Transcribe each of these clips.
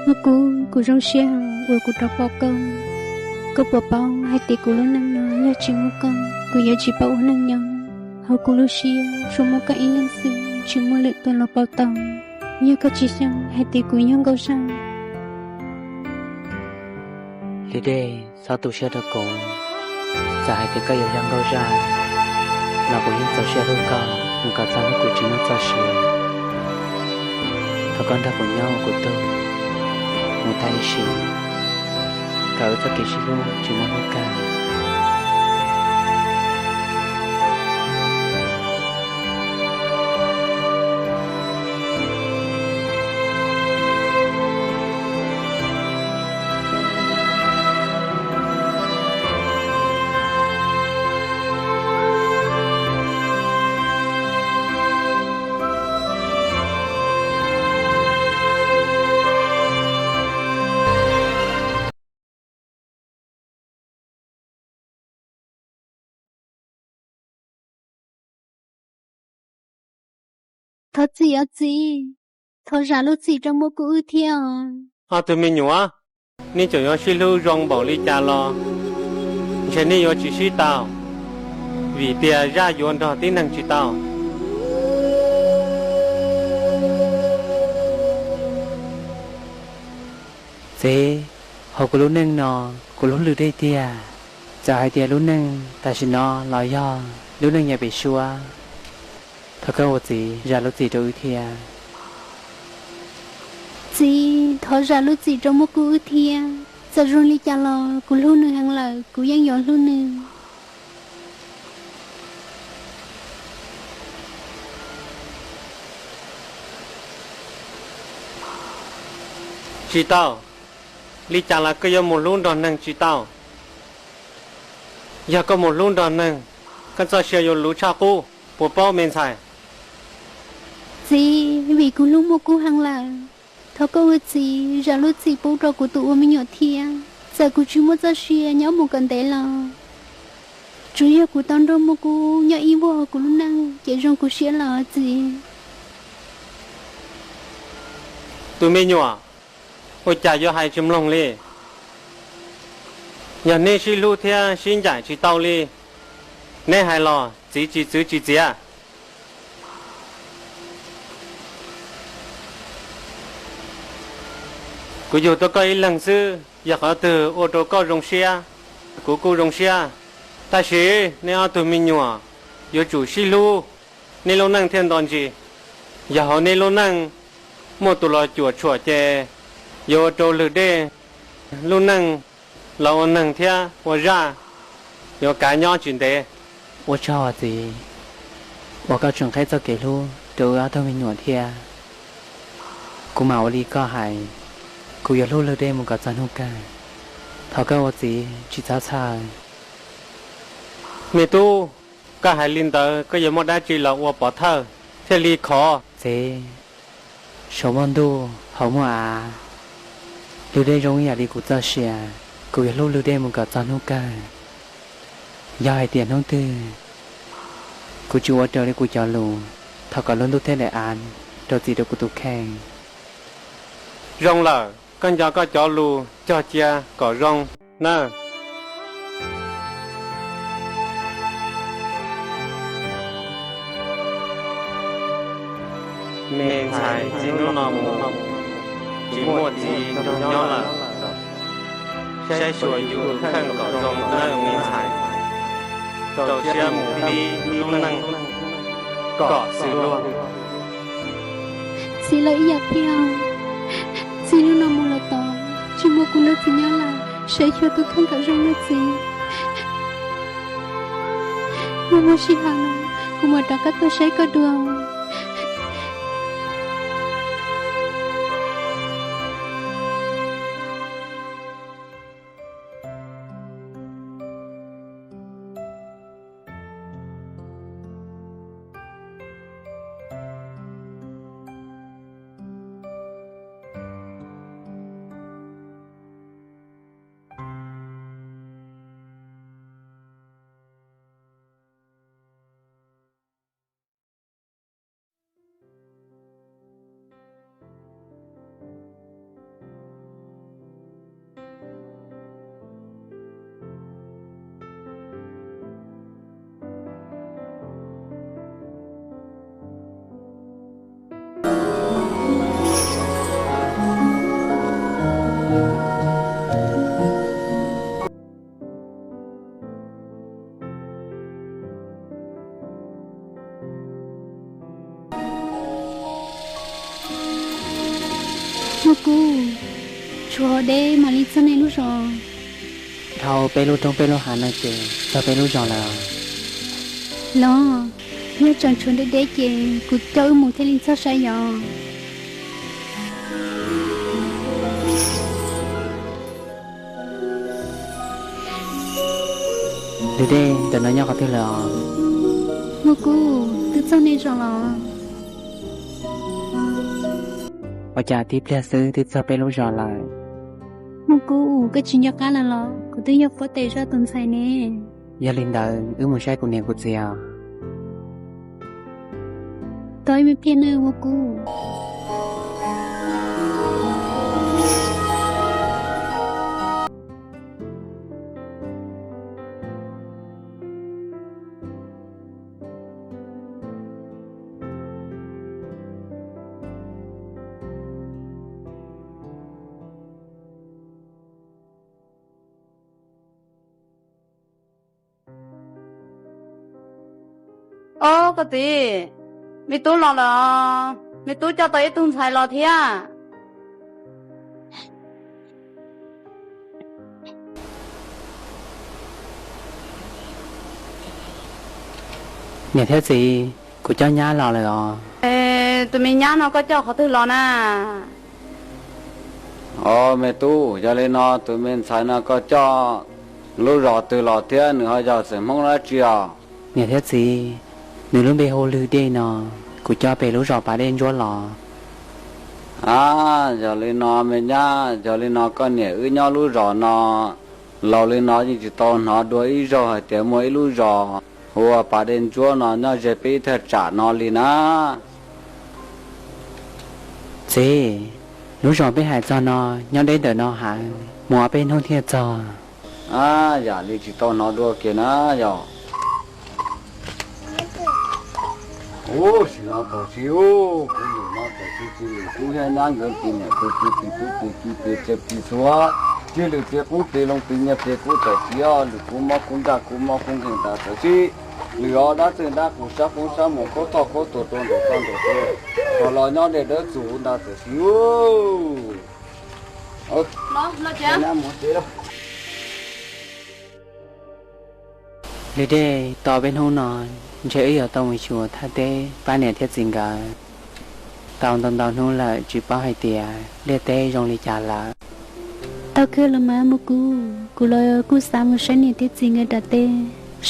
Hnub qub, kuv zoo siab heev uas kuv rov pom koj. Koj puas paub hais tias kuv lub neej no yog tsis muaj koj, kuv yuav tsis paub ua neej nyob. Hauv kuv lub siab tsuas muaj koj ib leeg xwb, tsis muaj lwm tus los paub tau. Yog koj tsis xyeej hais tias kuv yog nkauj zaj, Lis Dej, txhob tu siab rau kuv. Txawm hais tias koj yuav yog nkauj zaj los kuv yeej txaus siab hlub koj mus kom txog hnub kuv tsis muaj txoj sia. Thov koj nrog kuv nyob ua kuv tug mus tag ib sim, kom wb txoj kev sib hlub tsis muaj hnub kawg. Thov txim os txiv, thov zam lub txim rau muaj kuj wb thiab os. Ob tug me nyuam, nej tseem yuav sib hlub zoo npaum li cas los ntshe nej yuav tsis sib tau, vim tias zaj yuav nrog tib neeg tsis tau. Txiv, hauv kuv lub neej no, kuv hlub Lwm Dej tiag. Txawm hais tias lub neej tam sim no los yog lub neej yav pem suab, thov koj ua txiv zam lub txim rau wb thiab. Txiv, thov zam lub txim rau muaj kuj wb thiab. Txawm zoo li cas los kuv hlub nws heev lawm, kuv yeej yuav hlub nws. Tsis tau, li cas los koj yuav mus hlub nrog neeg tsis tau. Yog koj mus hlub nrog neeg, koj txoj sia yuav luv tshaj qub, puas paub me ntxhais? Txiv, vim kuv hlub muaj kuj heev lawm, thov koj ua txiv zam lub txim pub rau kuv tus ua me nyuam thiab. Txawm kuv tsis muaj txoj sia nyob mus kom ntev los tsuas yog kuv tau nrog muaj kuj nyob ib vuag hauv kuv lub neej ces zoo kuv siab lawm txiv. Tus me nyuam, ua cas yuav hais tsis mloog li? Yog neb sib hlub thiab sib ncaim tsis tau li, neb hais los txiv tsis txwv tsis txiav. Kuv yug tau koj ib leeg xwb, yog qhov twg ua rau koj zoo siab, kuv kuj zoo siab. Tab sis neb ob tug me nyuam yuav tsum sib hlub, neb lub neej thiaj nto ntsis. Yog hauv neb lub neej muaj tus los cuam tshuam ces yuav ua rau Lwm Dej lub neej los ua neeg thiab ua zaj yuav kav nyob tsis ntev. Ua tsaug txiv uas koj tseem qheb txoj kev hlub rau wb ob tug me nyuam thiab. Kuv mam ua li koj hais, kuv yuav hlub Lwm Dej mus kom txog hnub kawg. Thov koj ua txiv tsis txhob txhawj. Me tub, koj hais li ntawd koj yuav muaj dab tsi los ua pov thawj thiaj li khov? Txiv, saum muaj ntuj hauv muaj av, Lwm Dej zoo ib yam li kuv txoj sia, kuv yuav hlub Lwm Dej mus kom txog hnub kawg. Yog hais tias hnub twg kuv tsis ua raws li kuv cov lus, thov kom lub ntuj thiaj li av rau txiv rau kuv tus kheej. Zoo lawm, koj nco koj cov lus cog cia kom zoo nawb. Me ntxhais, txij hnub no mus tsis muaj txiv nrog nyob lawm. Saib xyuas yus tus kheej kom zoo nawb me ntxhais. Rau siab mus pib lub neej kom xws luag. Txiv los ib yam thiab, txij hnub no mus los tod tsis muaj kuv nrog txiv nyob lawm, saib xyuas tus kheej kom zoo nawb txiv. Muaj muaj sij hawm no kuv mam rov qab tuaj saib koj dua. Deb mam li txog nej lub zos. Dhau peb lub roob peb lub hav no ces txog peb lub zos lawm. Los, yog tseem tshuav deb deb ces kuv coj wb mus thiaj li txog saib yom. Dej dej, ntawm no nyob qhov twg lawm os? Muaj Kub, twb txog nej zos los? Ua cas tib pliag xwb twb txog peb lub zos lawm? Muaj Kub, koj tsis nco qab lawm los? Kuv twb yog Pob Tes Zaj tus ntxhais ne. Yog li ntawd wb mus saib kuv niam kuv txiv os. Tos ib me pliag nawb Muaj Kub. Ob, koj txiv, me tub los lawm, me tub coj tau ib tug ntxhais los thiab. Niam thiab txiv, kuv coj nyab los lawm os. Tus me nyab no koj coj qhov twg los na? Os me tub, yog li no tus me ntxhais no koj coj lub zos twg los thiab nws ho yog xeem Hmoob dab tsi os? Niam thiab txiv, nws lub npe hu Lwg Dej no, kuv coj pem lub zos Pas Dej Ntsuab los. A, yog li no me nyab, yog li no koj niam wb nyob lub zos no laus li no yeej tsis tau hnov dua ib zaug hais tias muaj ib lub zos hu ua Pas Dej Ntsuab no nyob ze peb ib thaj tsam no li na. Txiv, lub zos peb hais txog no nyob deb ntawm no heev, mus ob peb hnub thiaj txog. A, yam li tsis tau hnov dua kiag na yog. Ub, sim no txog tsis ub, kuv lwm no txog tsis tsis lwm kub thiab nyab nkawd tis niam tis txiv tis tub tis ki tis txiv tis txhua, tsis lwm tis qub tis loo tis nyiaj tis kub txog tsis ob lwm kub mob kub nraj kub mob kub nkeeg tas txog tsis lwm ob dab txeeg dab qus sab qoob sab mus khaub toj khaub tuag rau nraum toj nraum tuag, kom los nyob dej dawb txuv ntag txog tsis ub. Li dej, tos peb hnub no ntshe wb yuav tau mus xyuas thaj teb pab niam thiab txiv nkawd. Tau ntau ntau hnub lawm tsis paub hais tias liaj teb zoo li cas lawm. Tau kawg los mas Muaj Kub, kuv los kuj xav mus saib niam thiab txiv nkawd tom teb,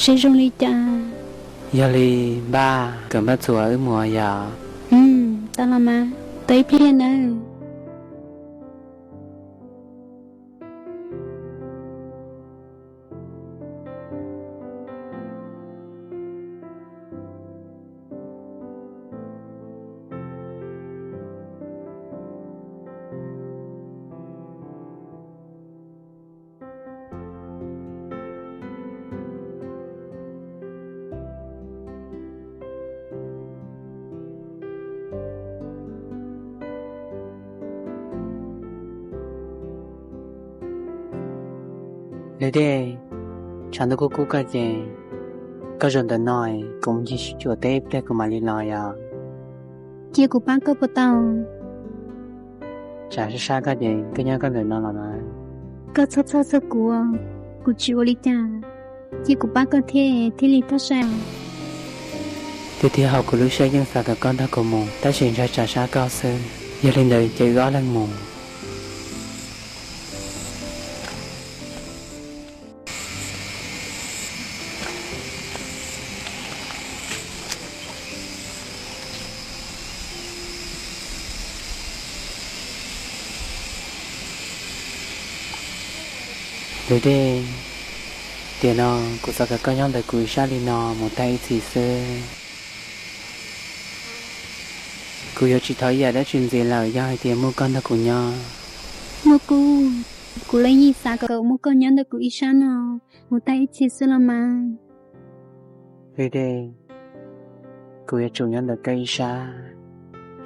seb zoo li cas. Yog li npaj, kawm npaj txuas wb mus yom. Tau los mas, tau ib pliag nawb. Li dej, tshav ntuj kub kub koj ces koj zaum ntawm no, kuv mus ncig sib cuam teb ib pliag kuv mam li los yom. Cia kuv pab koj puas tau? Tsam sab sab koj ces koj nyob koj ntawm no los mas. Koj txhob txhawj txog kuv, kuv tsis ua li cas. Cia kuv pab koj thiab thiaj li toj sai. Tiag tiag hauv kuv lub siab yeej xav kom koj nrog kuv mus tab sis ntshai tsam sab koj xwb. Yog li ntawd ces wb ob leeg mus. Li dej, tiam no kuv xav kom koj nyob ntawm kuv ib sab li no mus tag ib txhis xwb. Kuv yuav tsis thov ib yam dab tsi ntxiv lawm yog hais tias muaj koj nrog kuv nyob. Muaj Kub, kuv los yeej xav kom muaj koj nyob ntawm kuv ib sab no mus tag ib txhis xwb los mas. Li dej, kuv yuav tsum nyob ntawm koj ib sab,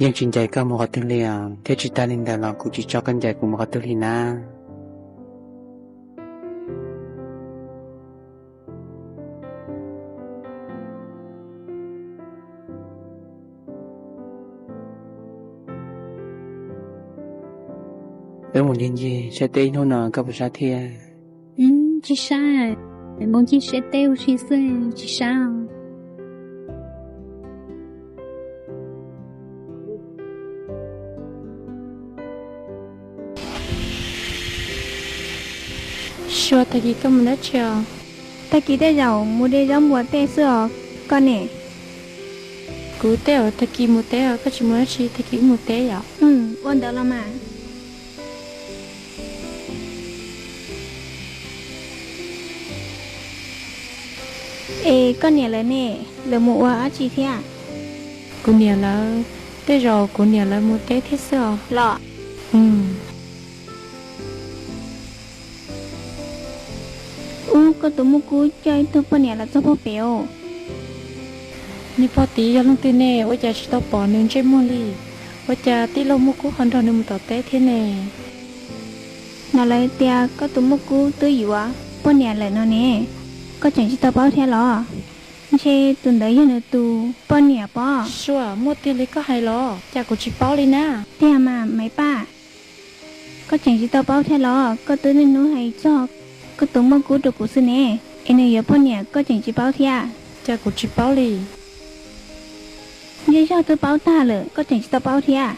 yeej tsis ncaim koj mus qhov twg li os, thiab tsis tag li ntawd los kuv tsis tso koj ncaim kuv mus qhov twg li na. Wb mus ncig ncig saib teb ib hnub no koj puas sab thiab? Tsis sab, mus ncig saib teb ua si xwb tsis sab. Sua, tag kis koj mus dab tsi os? Tag kis tej zaum mus de zaub npua tej xwb os, koj ne? Kuv tej zaum tag kis mus teb os, koj tsis mus dab tsi, tag kis wb mus teb yom? Ua ntawd los mas. Es koj niam lawv ne, lawv mus ua dab tsi thiab? Kuv niam lawv, tej zaum kuv niam lawv mus teb thiab xwb os. Los. Ub, koj tus Muaj Kub coj ib tug poj niam los txog puag pem os. Niag pog tid yog leej twg ne, ua cas tsis tau pom nws ntsej muag li? Ua cas tij laug Muaj Kub ho nrog nws mus tom teb thiab ne? No lawv tias koj tus Muaj Kub twb yuav poj niam lawm no ne, koj tseem tsis tau paub thiab los? Ntshe tus ntawd yog nws tus poj niam pob. Sua, muaj tiag li koj hais los? Cas kuv tsis paub li na. Tiag mas Maiv Paj, koj tseem tsis tau paub thiab los? Koj twb niaj hnub hais txog koj tus Muaj Kub rau kuv xwb ne, es nws yuav poj niam koj tseem tsis paub thiab. Cas kuv tsis paub li. Zej zog twb paub tag lawm koj tseem tsis tau paub thiab.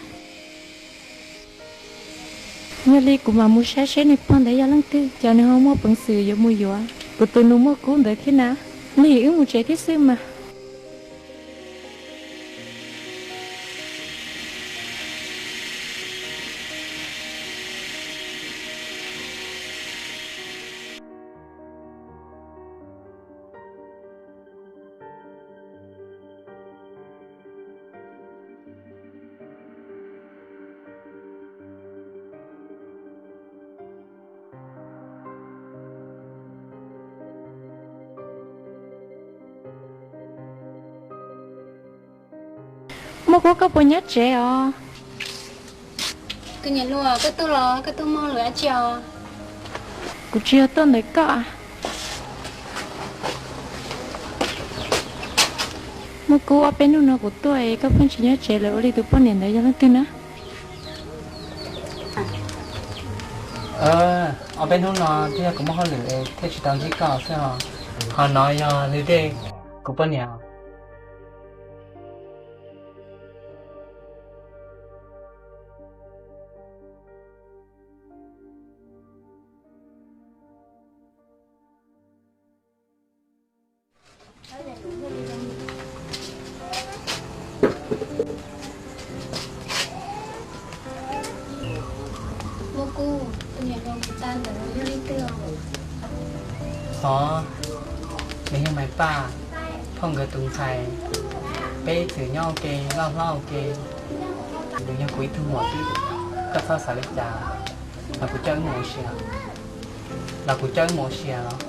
Yog li kuv mam mus saib seb niag pog ntawd yog leej twg, cas nws ho muaj peev xwm yuav mus yuav kuv tus nus Muaj Kub ntawd thiab na. Lig, wb mus tsev thiab xwb mas. Muaj Kub, koj puas nyob tsev os? Koj niam hluas, koj tuaj los koj tuaj muaj lus dab tsi os? Kuv tsis yog tuaj ntawm koj. Muaj Kub, ob peb hnub no kuv tuaj es koj pheej tsis nyob tsev lawm, ua li tus poj niam ntawd yog leej twg na? Ob peb hnub no twb yog kuv muaj hauj lwm es thiaj tsis tau ntsib koj xwb os. Qhov no yog Lwm Dej, kuv poj niam. Muaj Kub, tus niam hluas kuv tag ntawd yog leej twg os? Hov, nws yog Maiv Paj, phauj nkawd tus ntxhais. Peb txwm nyob ua ke, loj hlob ua ke. Nws yog kuv ib tug muam xwb, koj txhob xav li cas. Los kuv coj wb mus ua si, los kuv coj wb mus ua si los.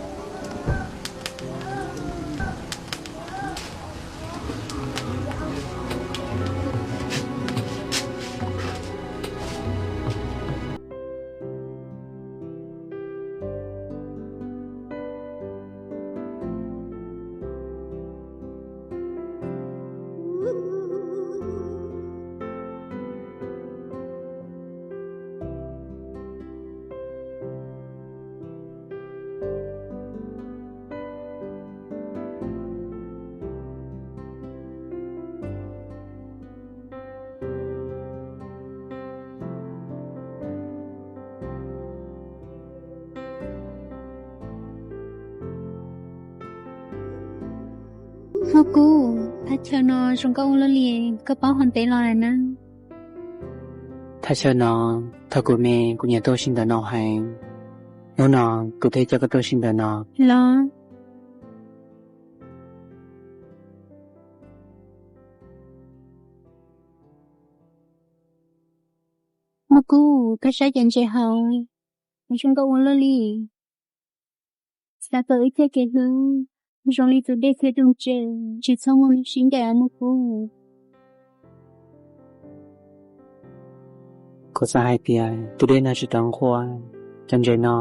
Muaj Kub, thaj chaw no zoo nkauj ua luaj li, koj paub hov ntev los lawm na? Thaj chaw no, thaum kuv me kuv nyiam tuaj ua si ntawm no heev. Hnub no kuv thiaj coj koj tuaj ua si ntawm no los. Muaj Kub, koj saib cov ntses hauv, zoo nkauj ua luaj li. Xav kom wb txoj kev hlub zoo li tus dej thiab tus ntses, tsis txhob muaj hnub sib ncaim os Muaj Kub. Kuv xav hais tias tus dej no tsis tau nqua cov ntses no.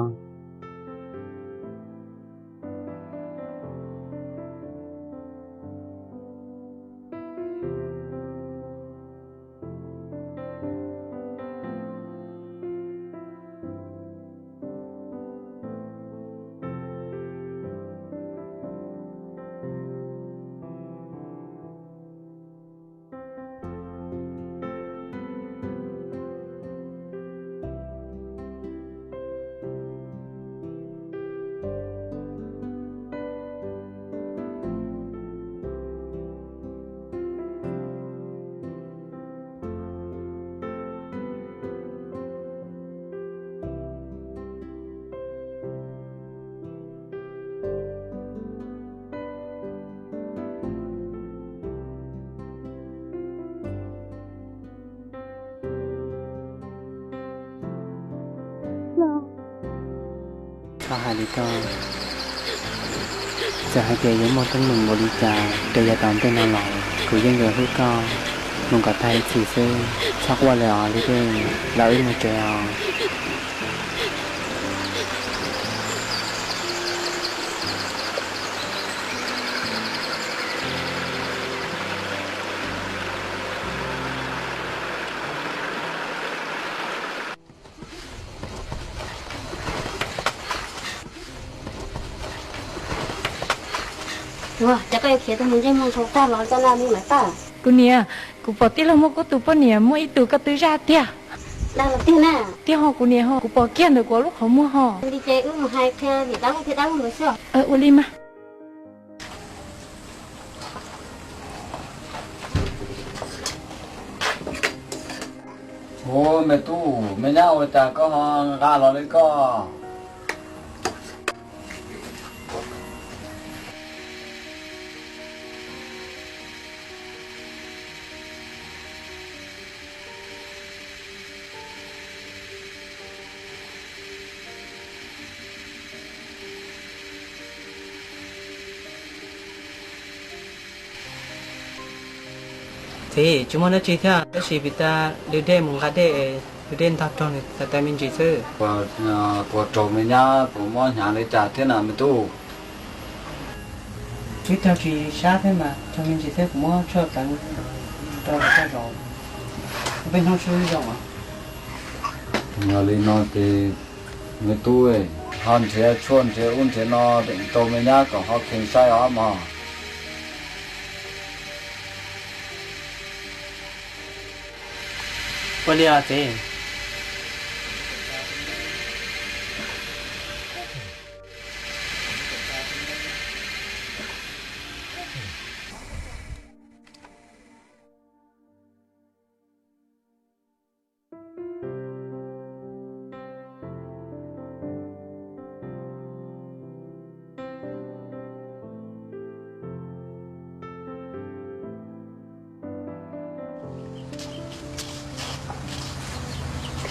Koj hais li koj, txawm hais tias yuav muaj teeb meem npaum li cas rau yav tom ntej no los kuv yeej yuav hlub koj mus kom tag ib txhis xwb, txhob quaj li os Lub Dej, los wb mus tsev os. Ua cas koj yuav khiav tag mus ntsej muag ntshau tag los coj na li Maiv Paj? Kuv niam, kuv pom tij laug Muaj Kub tus poj niam muaj ib tug koj twb zaj tiag. Dag los tiag na. Tiag ho kuv niam ho, kuv pom kiag ntawm kuv lub qhov muag ho. Li ces wb mus hais qhia niam dab laug thiab dab laug nkawd xwb. Ua li mas. Ua me tub me nyab, ua cas koj ho nqa los li koj? Txiv, tsis muaj dab tsi thiab, tab sis pim tas Lwm Dej mus nqa dej, Lwm Dej ntog raug nws tas tas me ntsis xwb. Kuv raug me nyab puas muab hnyav li cas thiab na me tub? Twb raug tsis sab thiab mas, raug me ntsis thiab kuv muab tshuaj pleev rau los tso zov, peb hnub swb zoo os. Yog li no ces me tub ho nrhiav tshuaj nrhiav ub nrhiav no rau me nyab kom ho kheev saib os mog. Ua li os txiv.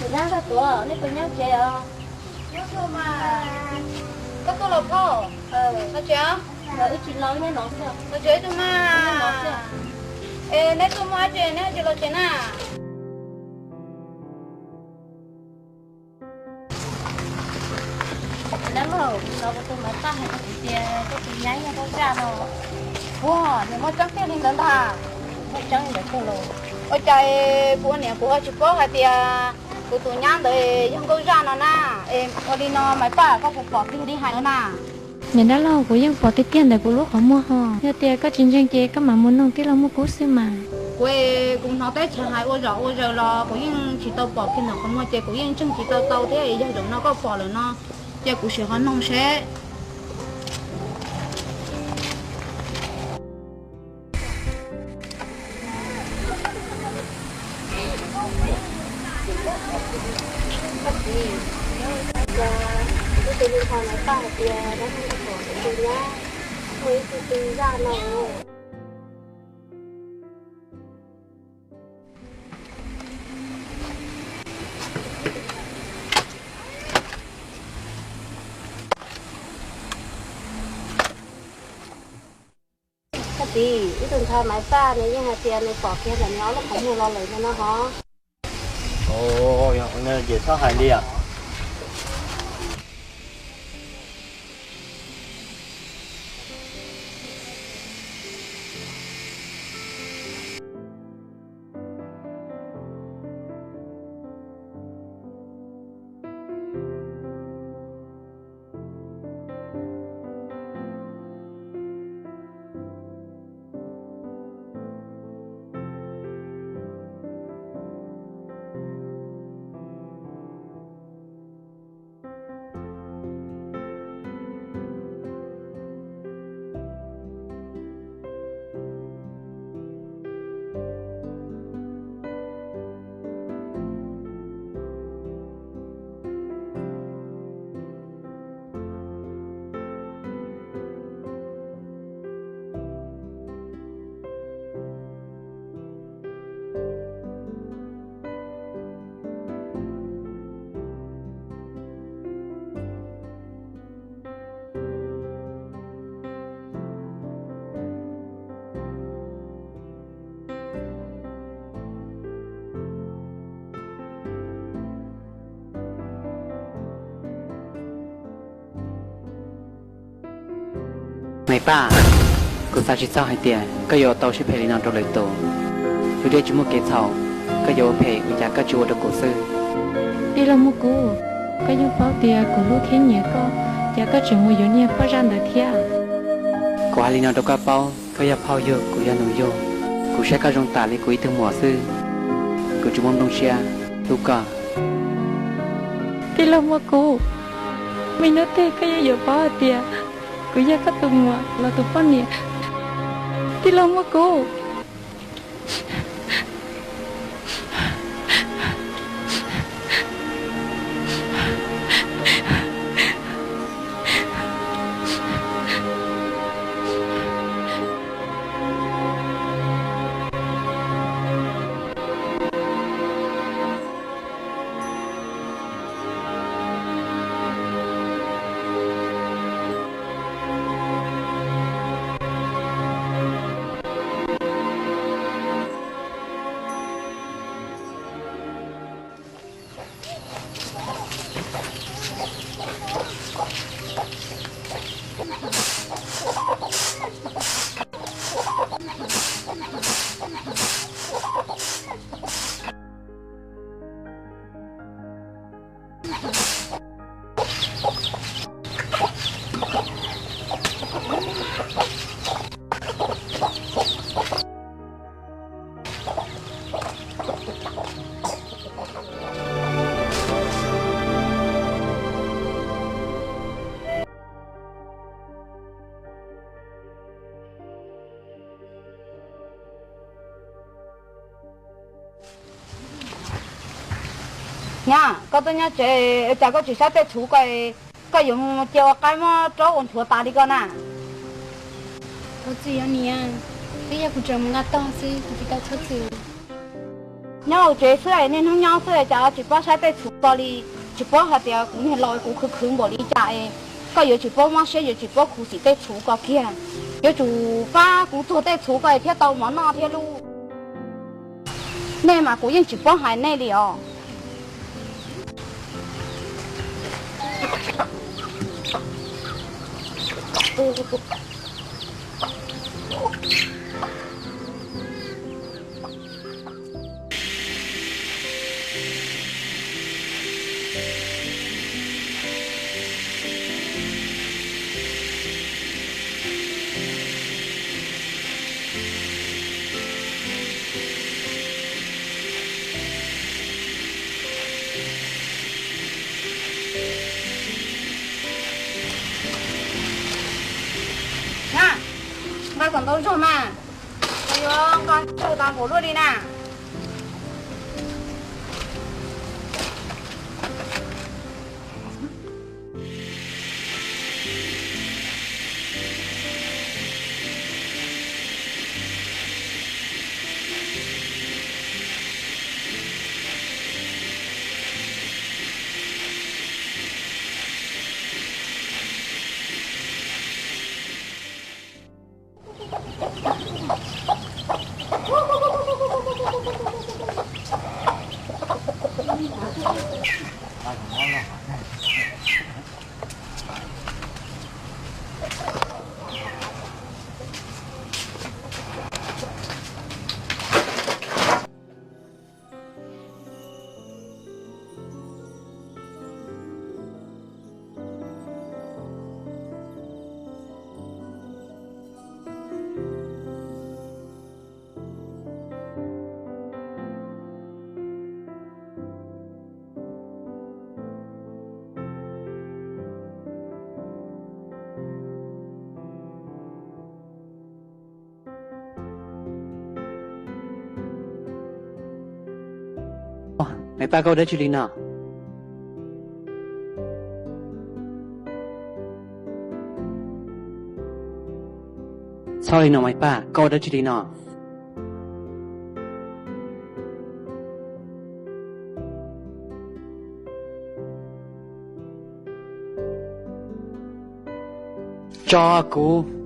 Kuv nyab koj tuav, nej puas nyob tsev os? Nyob tuaj mas. Koj tuaj los phauj? Los tsev os. Los tsev ib tug mas. Es neb tuaj muaj dab tsi neb tsis los tsev na? Dab laug, no kuv tus Maiv Paj hais rau kuv tias koj tus nyab yog koj zaj no. Ua, nws muaj tseeb tiag li ntawd ntag. Muaj tseeb li ntawd kawg los. Ua cas kuv ua niam kuv ho tsis paub hais tias kuv tus nyab ntawd yog nkauj zaj no na? Es ua li no Maiv Paj, koj puas pom tiag li hais no na? Niam dab laug, kuv yeej pom tiag tiag ntawm kuv lub qhov muag ho. Yog tias koj tsis ntseeg ces koj mam mus noog tij laug Muaj Kub xwb mas. Kuv, kuv hnov teb chaws hais ua zom ua zaws los kuv yeej tsis tau pom kiag ntawm qhov muag ces kuv yeej ntseeg tsis tau tau thiab. Yog zaum no koj pom lawm no ces kuv sim ho noog seb. Koj txiv, ua cas kuv tus me ntxhais Maiv Paj hais tias dab laug koj pom kuv tus nyab muaj ib tug twg zaj no? Koj txiv, wb tus ntxhais Maiv Paj nws yeej hais tias nws pom kiag ntawm nws ob lub qhov muag los lawm no hov. Ces txhob hais li as. Maiv Paj, kuv xav tsis txog hais tias koj yuav ua tau siab phem li no rau lwm tus. Lub dej tsis muaj kev txhaum, koj yuav ua phem ua cas koj tsis ua rau kuv xwb. Tij laug Muaj Kub, koj yeej paub tias kuv hlub thiab nyiam koj, cas koj tseem mus yuav niag poj zaj ntawd thiab? Kuv hais li no rau koj paub, koj yog phauj yug, kuv yog nus yug. Kuv saib koj zoo tam li kuv ib tug muam xwb, kuv tsis muaj nplooj siab hlub koj. Tij laug Muaj Kub, me hnub twg koj yeej yuav paub hais tias kuv yog koj tus muam los tus poj niam. Tij laug Muaj Kub. Nyab, koj tuaj nyob tsev cas koj tsis saib tej txhuv ko, koj yuav mus cia ua qaib muab raub ua nchuav tas li ko na? Thov txim os niam, twb yog kuv tseem mus nqa tog xwb, kuv tsis tau thov txim. Nyob hauv tsev xwb es niaj hnub nyob xwb es cas tsis paub saib tej txhuv ko li, tsis paub hais tias kuv niag laus kuv khwv khwv npaum li cas es koj yuav tsis paub mob siab, yuav tsis paub khuv xim tej txhuv ko kiag. Yuav tsum pab kuv tuag tej txhuv ko es thiaj tau mov noj thiab lauj. Nej mas kuv yeej tsis paub hais nej li os. Nqa kom ntau zog mas, yuav nqa tsawg tas npaum luaj li na. Maiv Paj, koj ua dab tsi li no? Txhob li no Maiv Paj, koj ua dab tsi li no? Tso kuv.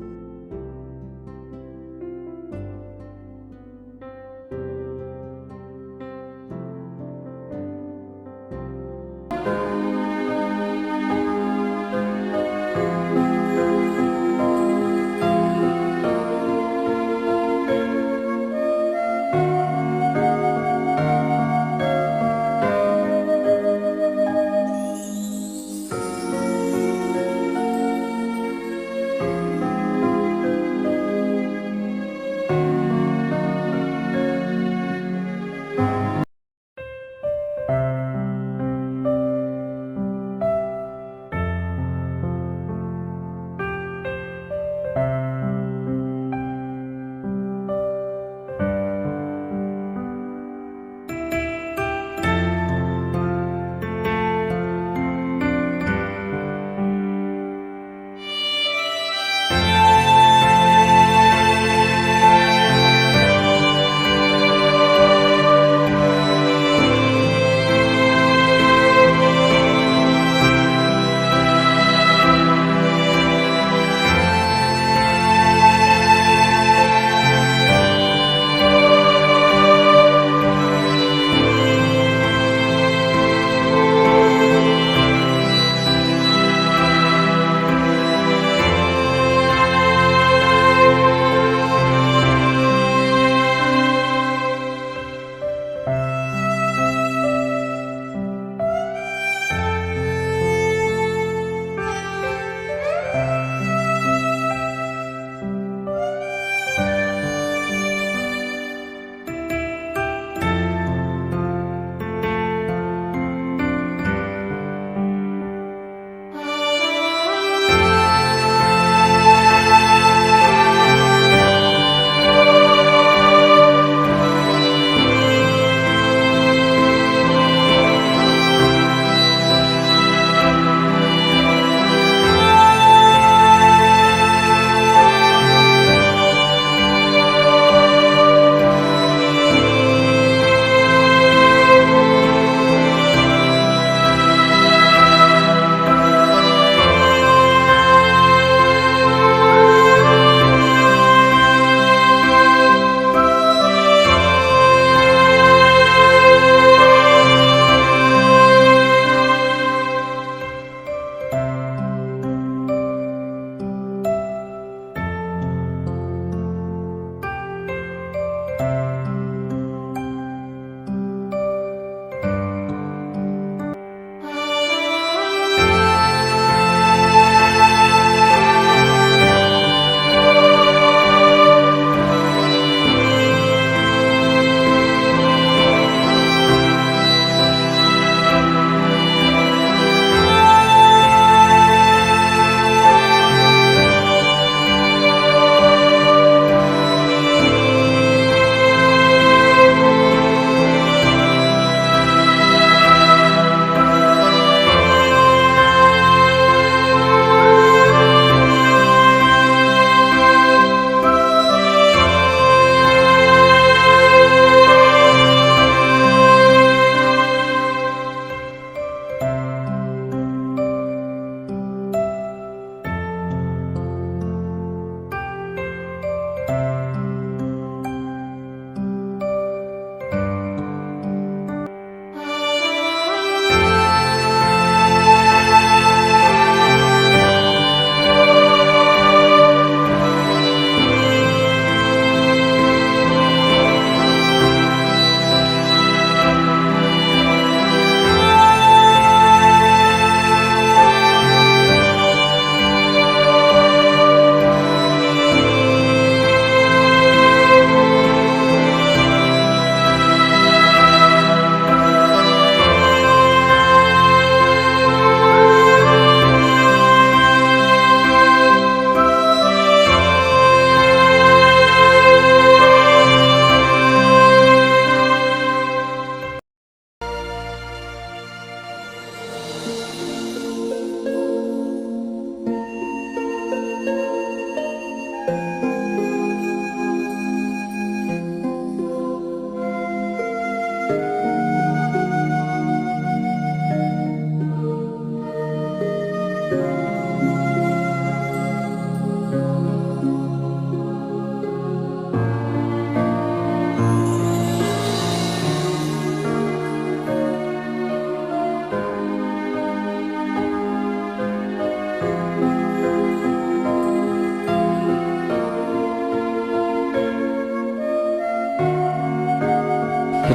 Yog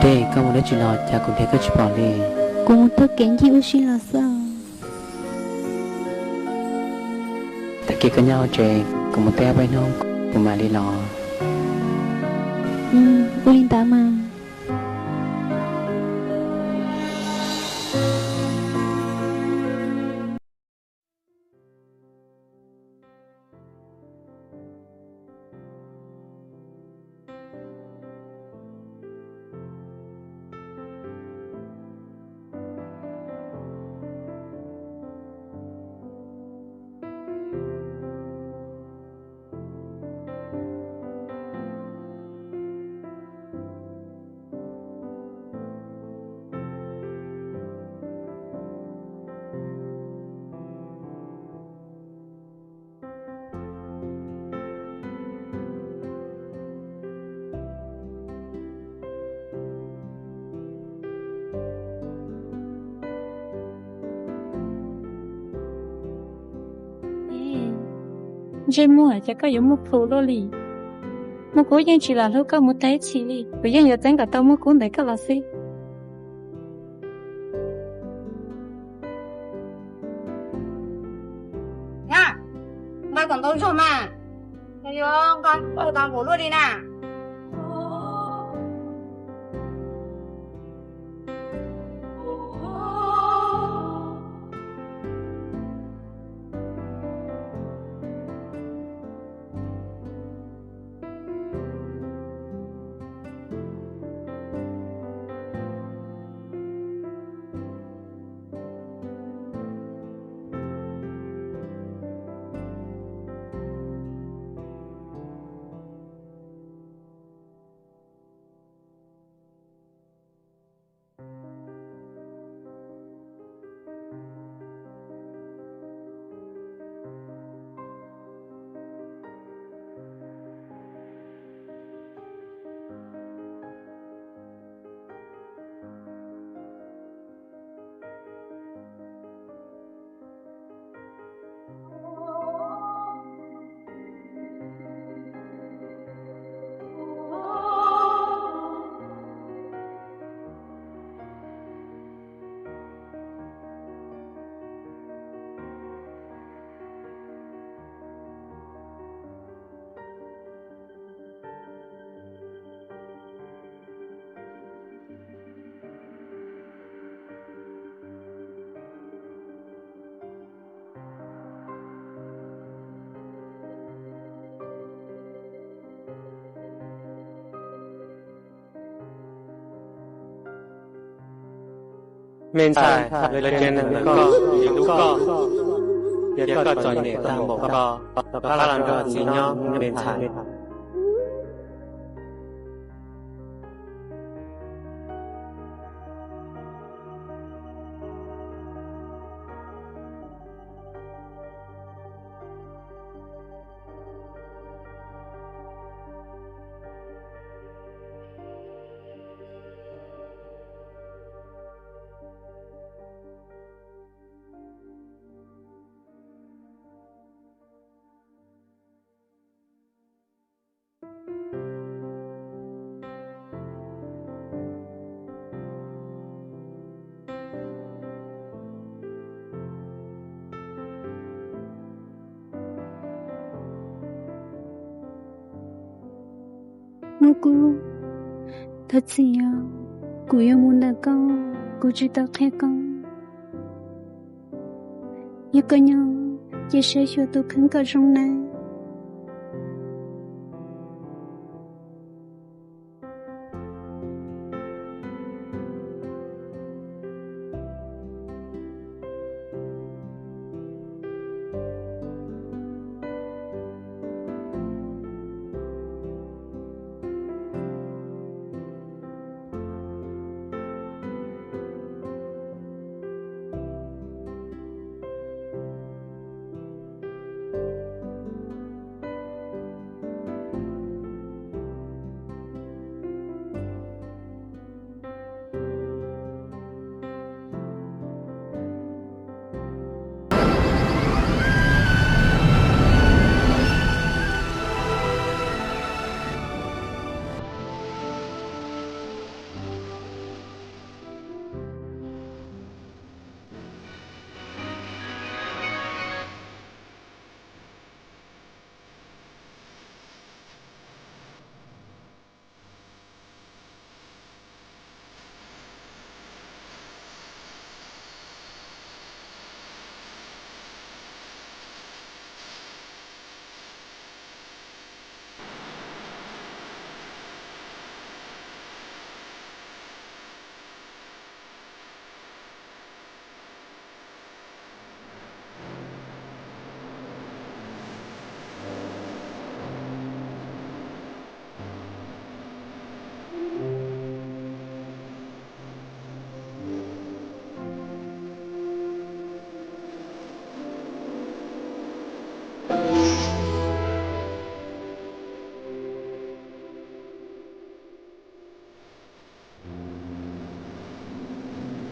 dej, koj mus dab tsi los cas kuv nrhiav koj tsis pom li? Kuv mus taug kev ncig ua si los xwb. Tag kis koj nyob hauv tsev, kuv mus teb ob peb hnub kuv mam li los. Ua li ntawd mas. Ntsej muag, cas koj yuav muaj plhus luaj li? Muaj Kub yeej tsis lam hlub koj mus tag ib txhis li, kuv yeej yuav txeeb kom tau Muaj Kub ntes koj los xwb. Nqa kom ntau zog mas, yuav nqa tau npaum luaj li na. Me ntxhais, lawv cov neeg ntawm koj tsis hlub koj, yog koj txom nyem tag npaum koj, rov qab los nrog txiv nyob me ntxhais. Muaj Kub, thov txim os, kuv yuav mus ntawm koj, kuv tsis tau qhia koj. Yog koj nyob ces saib xyuas tus kheej kom zoo nawb.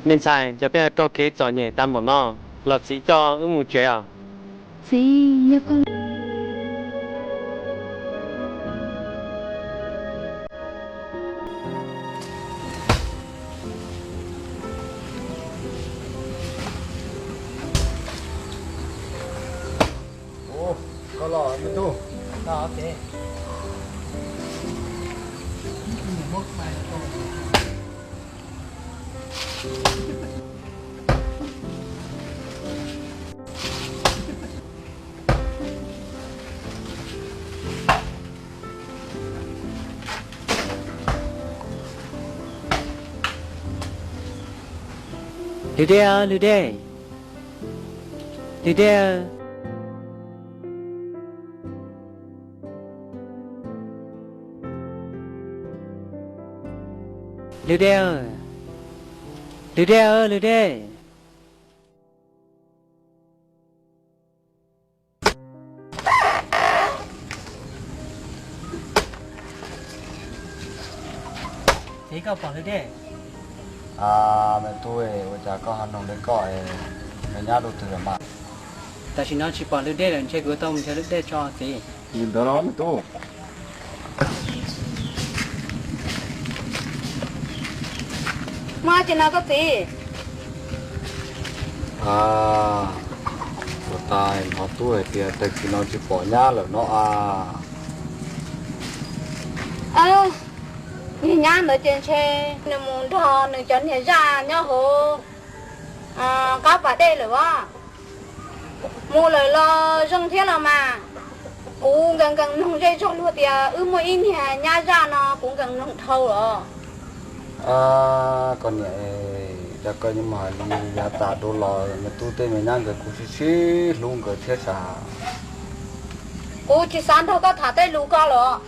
Me ntxhais, cas peb ho raug kev txom nyem tas npaum no, los txiv coj wb mus tsev os. Txiv, yog koj Ua, koj los me tub. Lwm Dej, Lwm Dej, Lwm Dej, Lwm Dej, Lwm Dej, Lwm Dej. Txiv, koj pom Lwm Dej? Me tub, ua cas koj ho nug li koj, me nyab dua twg lawm mas? Tam sim no tsis pom Lwm Dej lawm, ntshe kuv tau mus nrhiav Lwm Dej tso txiv. Li ntawd los me tub. Muaj dab tsi no koj txiv? Ua cas hnov tub hais tias tam sim no tsis pom nyab lawm no a? Niag nyab ntawd ces ntshe nws mus nrog nws cov niag zaj nyob hauv qab pas dej lawm as. Mus lawm los zoo thiab los mas. Kuv nkees nkees mloog zej zog luag tias wb muaj ib niag nyab zaj no, kuv nkees mloog dhau los. Koj niam, cas koj yuav mus hais li yav tas dua los me tub tej me nyab nkawd kuj sib sib hlub nkawd thiab sas. Kuv tsis xav nrog koj tham tej lus ko los.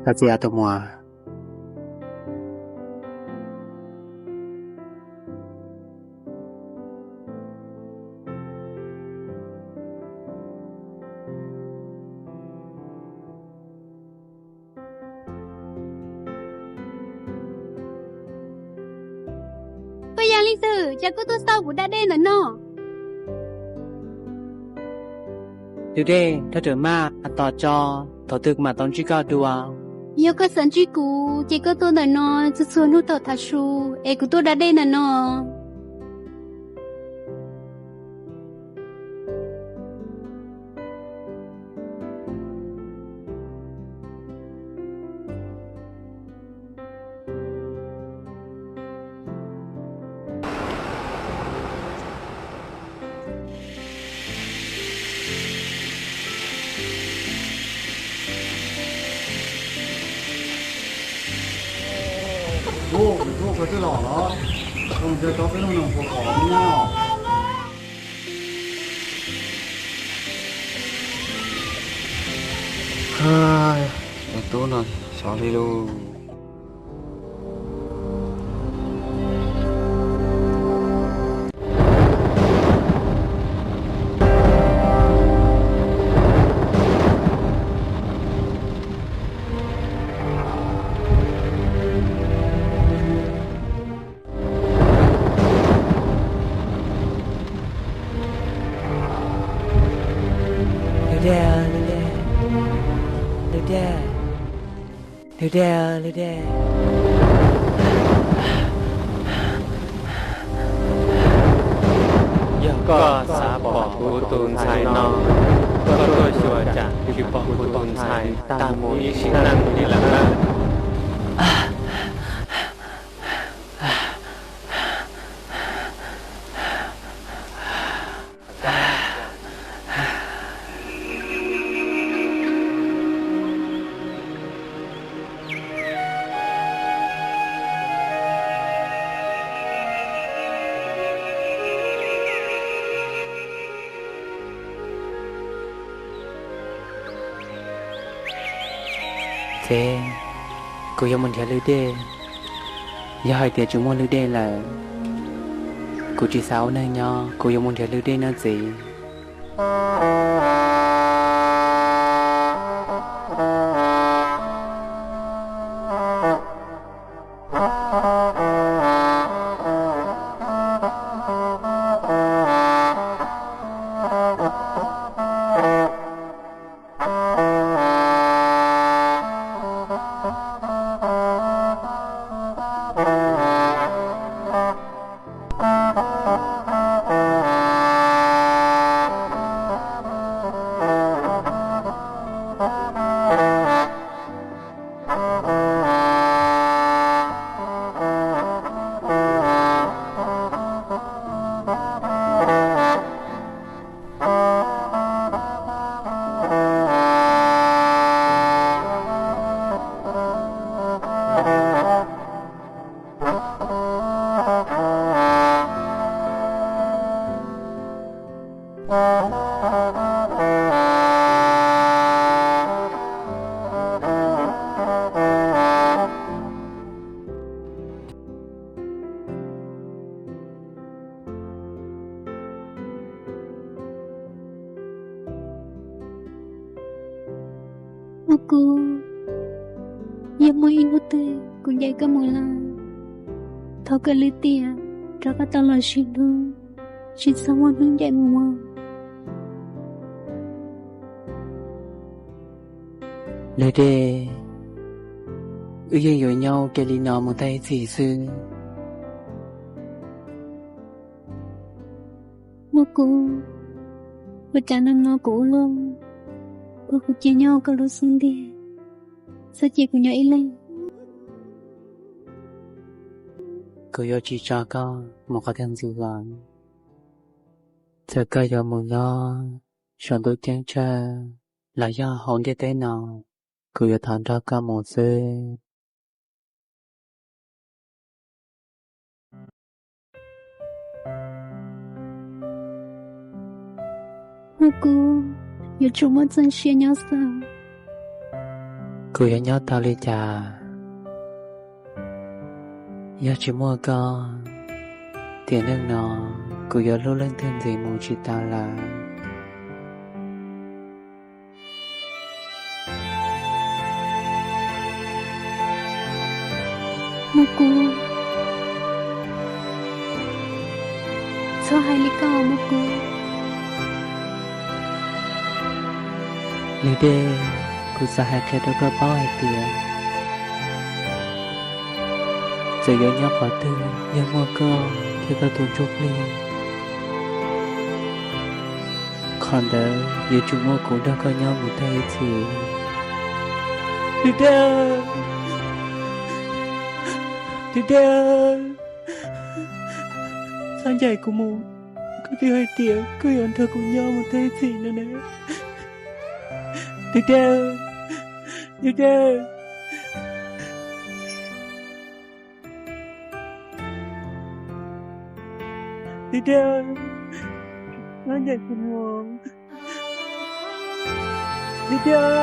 Koj txiv, tus muam. Leej twg, cas koj tuaj xauj kuv da dej ntawm no? Lwm dej, thaj rawm maj, tos tso, thaum twg kuv mam tau ntsib koj dua. Yog koj xav ntsib kuv ces koj tuaj ntawm no txhua txhua hnub thaum tav su es kuv tuaj da dej ntawm no. Tub, tub, koj twb los los, koj mus caw tau peb lub noog puas kom nyob. Tus tub no xyov li lus. Lwm dej, lwm dej, lwm dej, lwm dej, lwm dej. Yog koj xav pom kuv tus ntxhais no, koj tuaj xyuas tsam tsis pom kuv tus ntxhais tag mus ib sim neej li lawm na. Txiv, kuv yuav mus nrhiav lwm dej. Yog hais tias tsis muaj lwm dej lawm, kuv tsis xav ua neeg nyob, kuv yuav mus nrhiav lwm dej no txiv. Ua kuv, yog muaj ib hnub twg kuv ncaim koj mus lawm, thov kom lwm tiam rov qab tau los sib hlub, tsis txhob muaj hnub ncaim mus mog. Lwm dej, wb yeej yuav nyob ua ke li no mus tag ib txhis xwb. Ua kuv, ua cas hnub no kuv ua luaj, ua kuv cia nyob koj lub xub ntiag, txhob cia kuv nyob ib leeg. Kuv yuav tsis tso koj mus qhov twg ntxiv lawm. Txawm koj yuav mus nyob saum ntuj ceeb tsheej los yog hauv ntiaj teb no, kuv yuav thov nrog koj mus xwb. Ua kuv, yuav tsum muaj txoj sia nyob xwb. Kuv yuav nyob tau li cas yog tsis muaj koj? Tiam neej no kuv yuav hlub leej twg ntxiv mus tsis tau lawm. Ua kuv, Txhob hais li koj mus kuv. Lwm dej, kuv xav hais qhia rau koj paub hais tias txawm yuav nyob qhov twg, yog muaj koj thiab koj tus ntsuj plig, qhov ntawd yuav tsum muaj kuv nrog koj nyob mus tag ib txhis. Lwm dej, lwm dej, txhob ncaim kuv mus. Koj twb hais tias koj yuav nrog kuv nyob mus tag ib txhis no na. Lwm dej, lwm dej, lwm dej, txhob ncaim kuv mus. Lwm dej.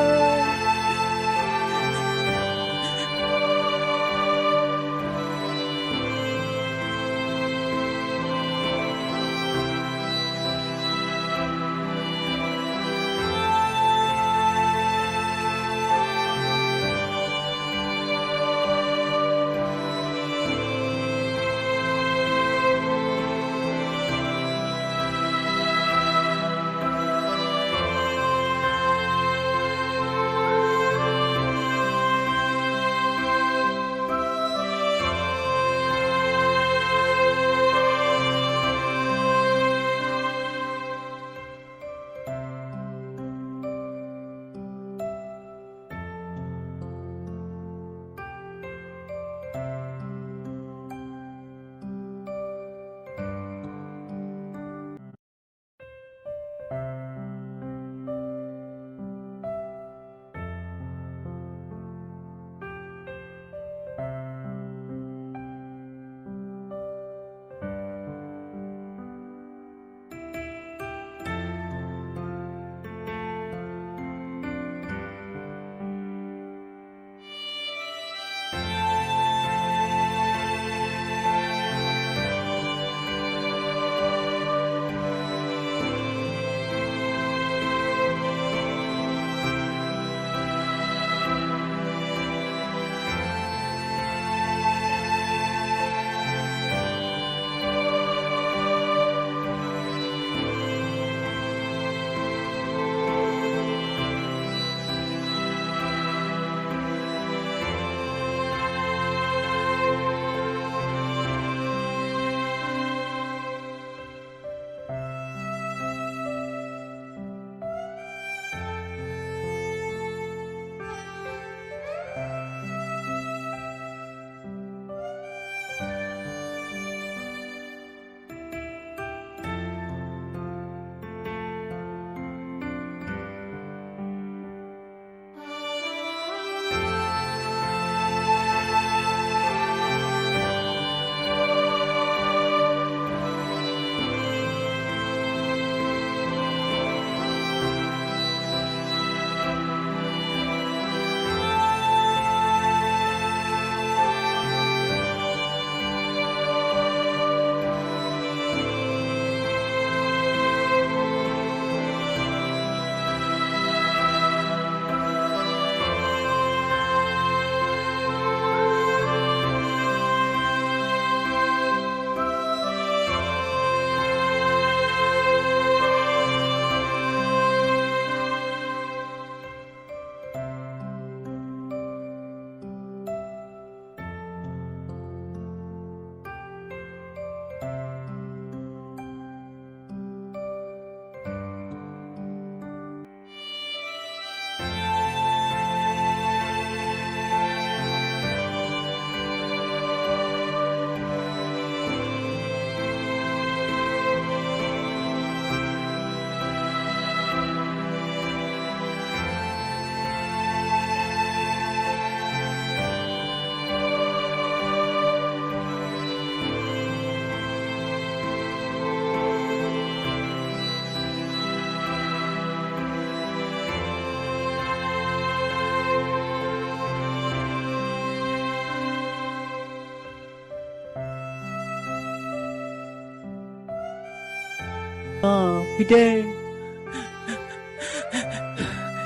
Lwm dej,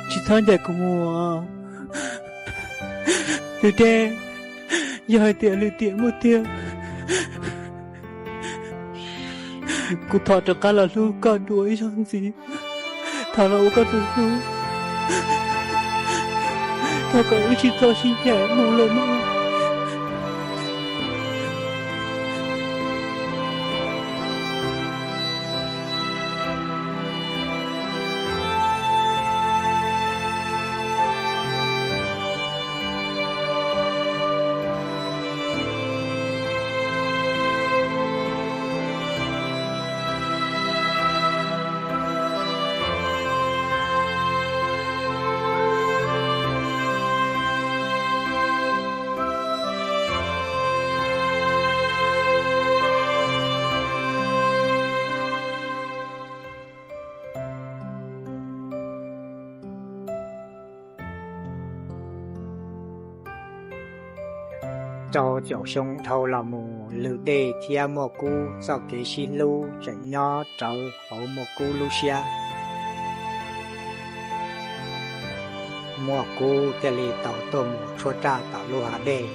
tsis txhob ncaim kuv mus. Lwm dej, yog hais tias lwm tiam muaj tiag, Kuv thov rov qab los hlub koj dua ib zaug ntxiv. Thov los ua koj tus hlub. Thov kom wb tsis txhob sib ncaim mus lawm mog. Rau caum xyoo dhau los mus, Lwm Dej thiab Muaj Kub txoj kev sib hlub tseem nyob rawv hauv Muaj Kub lub siab. Muaj Kub thiaj li tau tuaj mus tshuab raj tom lub hav dej.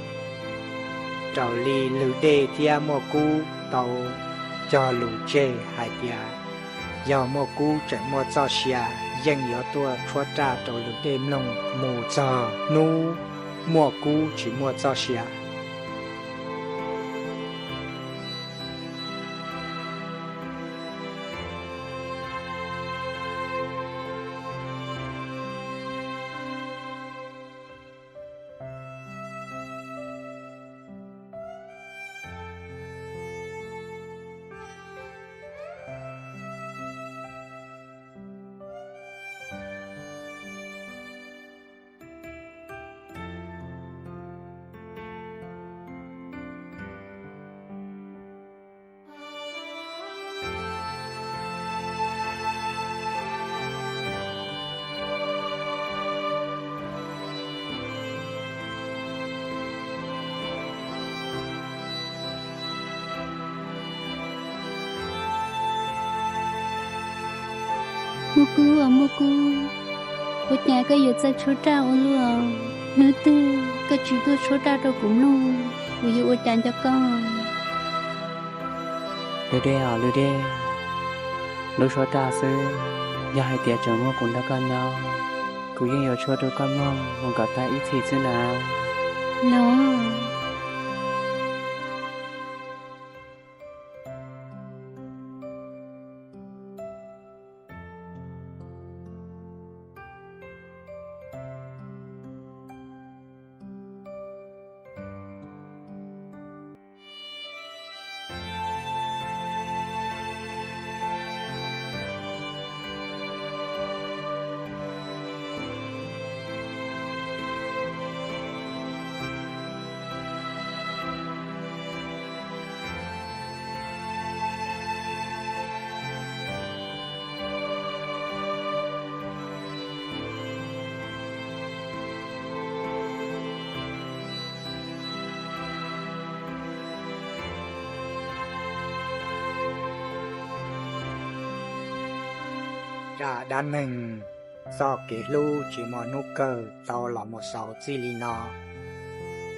Raws li Lwm Dej thiab Muaj Kub tau cog lus tseg hais tias, yog Muaj Kub tseem muaj txoj sia, yeej yuav tuaj tshuab raj rau Lwm Dej mloog mus txog hnub Muaj Kub tsis muaj txoj sia. Muaj Kub aw, Muaj Kub, ua cas koj yuav txawj tshuab raj ua luaj? Hnub twg koj tsis tuaj tshuab raj rau kuv mloog, kuv yuav ua cas nco koj? Lwm Dej aw, Lwm Dej, lub tshuab raj xwb, yog hais tias tseem muaj kuv nrog koj nyob, kuv yeej yuav tshuab rau koj mloog mus kom tag ib txhis xwb na. Los. Zaj dab neeg txoj kev hlub tsis muaj hnub kawg tau los mus xaus txij li no.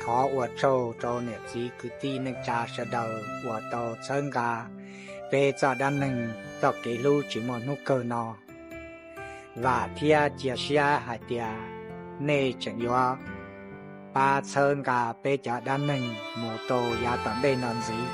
Thov ua tsaug rau niam txiv kwv tij neej tsa sawv daws uas tau txhawb nqa peb txoj dab neeg txoj kev hlub tsis muaj hnub kawg no. Vam thiab cia siab hais tias nej tseem yuav pab txhawb nqa peb cov dab neeg mus rau yav tom ntej no ntxiv.